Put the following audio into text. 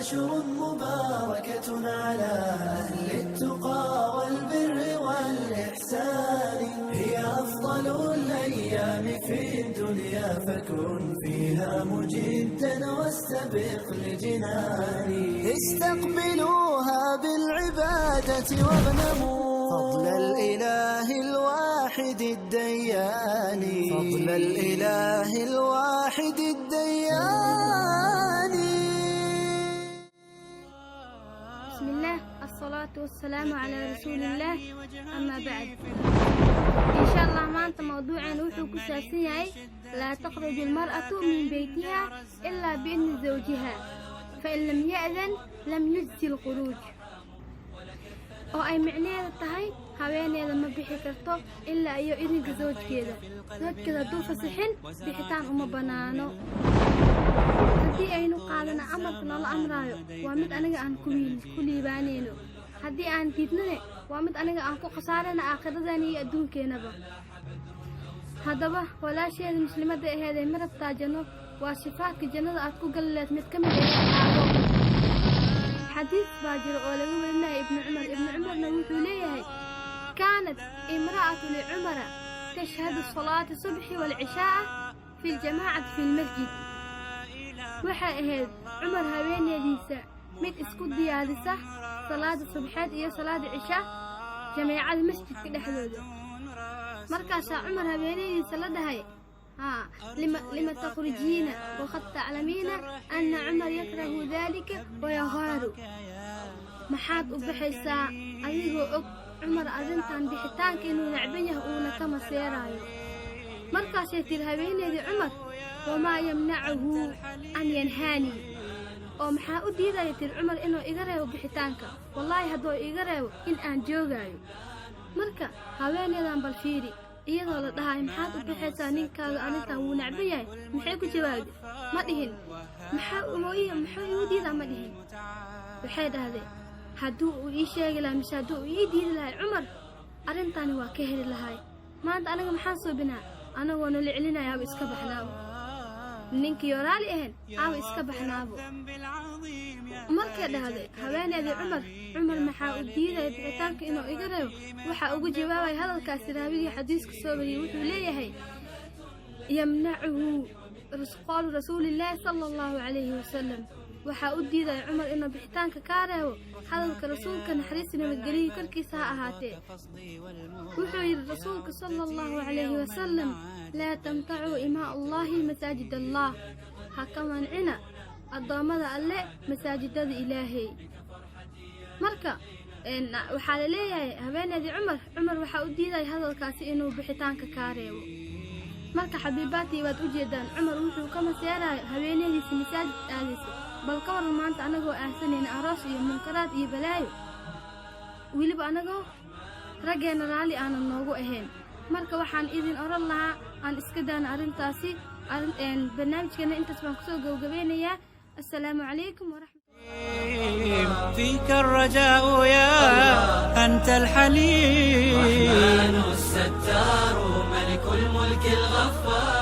عشر مباركة على أهل التقى والبر والإحسان، هي أفضل الأيام في الدنيا، فكن فيها مجدا واستبق لجناني. استقبلوها بالعبادة واغنموا فضل الإله الواحد الديان، فضل الإله الواحد الديان. بسم الله، الصلاة والسلام على رسول الله، أما بعد. إن شاء الله maanta mawduucan wuxuu ku saabsan yahay: لا تخرج المرأة من بيتها إلا بإذن زوجها، فإن لم يأذن لم يجز الخروج. Oo ay micnaheeda tahay, haweeneyda ma bixi karto ilaa iyo idinka zawjkeeda. Zawjkeeda hadduu fasixin, bixitaan uma bannaano. Haddii aynu qaadana amarka noola amraayo, waa mid aniga aan ku liibaanayno. Haddii aan diidnane, waa mid aniga aan ku khasaarayna aakhiradeena iyo adduunkeenaba. Haddaba, walaasheeda muslimadda aheeday, ma rabtaa janno? Waa sifaadka jannada aad ku gali leed mid ka mid ah qaado. Xadiis baa jira oo laga warinaya Ibnu Cumar. Ibnu Cumarna wuxuu leeyahay: كانت امرأة لعمر تشهد صلاة الصبح والعشاء في الجماعة في المسجد. Waxay ahayd Cumar haweeneydiisa mid isku diyaarisa salaada subxeed iyo salaada cisha jameecada masjidka dhexdooda. Markaasaa Cumar haweeneydiisa la dhahay: "Haa, لم تخرجين وقد تعلمين أن عمر يكره ذلك ويغار?" Maxaad u baxaysaa adigoo og Cumar arrintan bixitaanka inuu nacban yahay, uuna ka maseeraayo? Markaasay tiri haweeneydii Cumar: "وما يمنعه أن ينهاني?" Oo maxaa u diidaya, tiri Cumar, inuu iga reebo bixitaanka? Wallaahi, hadduu iga reebo, in aan joogaayo. Marka haweeneydan bal fiiri, iyadoo la dhahay: "Maxaad u bixaysaa? Ninkaaga arrintan wuu nacban yahay." Maxay ku jawaabday? Ma dhihin "Maxaa igu diidaa?" Ma dhihin. Waxay dhahdeen: "Hadduu uu ii sheegi lahay mise hadduu uu ii diidi lahay Cumar, arrintani waa ka heli lahay." Maanta anaga maxaan suubinaa? Anagoo nala celinayaaba iska baxnaabo. Ninkii raali ahayn aaba iska baxnaabo. Markay dhahday haweeneydii Cumar: "Cumar maxaa u diidaya bixitaanka inuu iga reebo?" Waxaa ugu jawaabaya hadalkaasi raawigii xadiiska soo wariyey. Wuxuu leeyahay: يمنعه قول رسول الله صلى الله عليه وسلم. Waxaa u diidaya Cumar inuu bixitaanka kaa reebo hadalka rasuulka, naxariista nabadgeliyii korkiisa ha ahaatee. Wuxuu yidhi rasuulka صلى الله عليه وسلم: لا تمنعوا إماء الله مساجد الله. Ha ka mancina addoommada Alle masaajidada Ilaahay. Marka waxaa la leeyahay haweeneydii Cumar: Cumar waxaa u diidaya hadalkaasi inuu bixitaanka kaa reebo. Marka, xabiibaatii, waad u jeedaan, Cumar wuxuu ka maseerayo haweeneydiisa masaajid aadayso. Bal ka waran maanta anagoo aahsanayna aroos iyo munkaraad iyo balaayo, weliba anagoo raggeenna raalli aanan noogu ahayn? Marka waxaan idin oran lahaa, aan iska daana arrintaasi. Barnaamijkeena intaas baan kusoo gabagabeynayaa. Assalaamu calaykum waraxmat فيك الرجاء يا أنت الحليم. الرحمن الستار، ملك الملك الغفار.